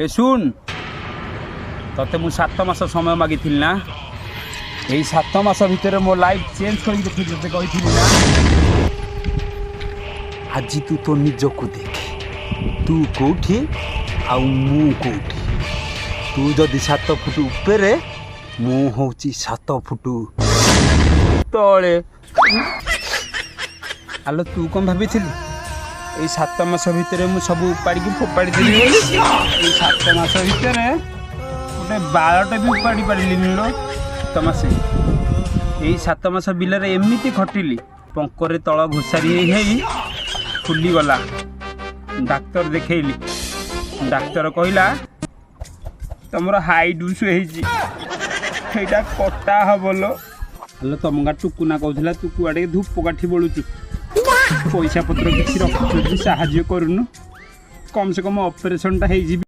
ଏ ଶୁଣ, ତତେ ମୁଁ 7 ମାସ ସମୟ ମାଗିଥିଲି ନା? ଏଇ 7 ମାସ ଭିତରେ ମୋ ଲାଇଫ୍ ଚେଞ୍ଜ କରିକି ଦେଖି ତତେ କହିଥିଲି ନା? ଆଜି ତୁ ତୋ ନିଜକୁ ଦେଖେ, ତୁ କୋଉଠି ଆଉ ମୁଁ କୋଉଠି। ତୁ ଯଦି 7 ଫୁଟ ଉପରେ, ମୁଁ ହଉଛି 7 ଫୁଟ ତଳେ। ଆଲୋ, ତୁ କ'ଣ ଭାବିଥିଲୁ, ଏଇ 7 ମାସ ଭିତରେ ମୁଁ ସବୁ ଉପାଡ଼ିକି ଫୋପାଡ଼ି ଦେବି ବୋଲି? ଏଇ 7 ମାସ ଭିତରେ ଗୋଟେ ବାଳଟେ ବି ଉପାଡ଼ି ପାରିଲିନି ଲୋ। 7 ମାସ, ଏଇ 7 ମାସ ବିଲରେ ଏମିତି ଖଟିଲି, ପଙ୍କରେ ତଳ ଘୋଷାରି ହେଇ ହେଇ ଫୁଲିଗଲା। ଡାକ୍ତର ଦେଖେଇଲି, ଡାକ୍ତର କହିଲା, ତମର ହାଇଡ୍ରୋସିଲ୍ ହେଇଛି, ସେଇଟା କଟା ହବ ଲୋ। ହେଲେ ତମ ଗାଁ ଟୁକୁନା କହୁଥିଲା, ତୁ କୁଆଡ଼େ ଧୂପ କାଠି ବଳୁଛୁ, ପଇସା ପତ୍ର କିଛି ରଖୁଛୁ, ସାହାଯ୍ୟ କରୁନୁ, କମ୍ ସେ କମ୍ ଅପରେସନଟା ହେଇଯିବି।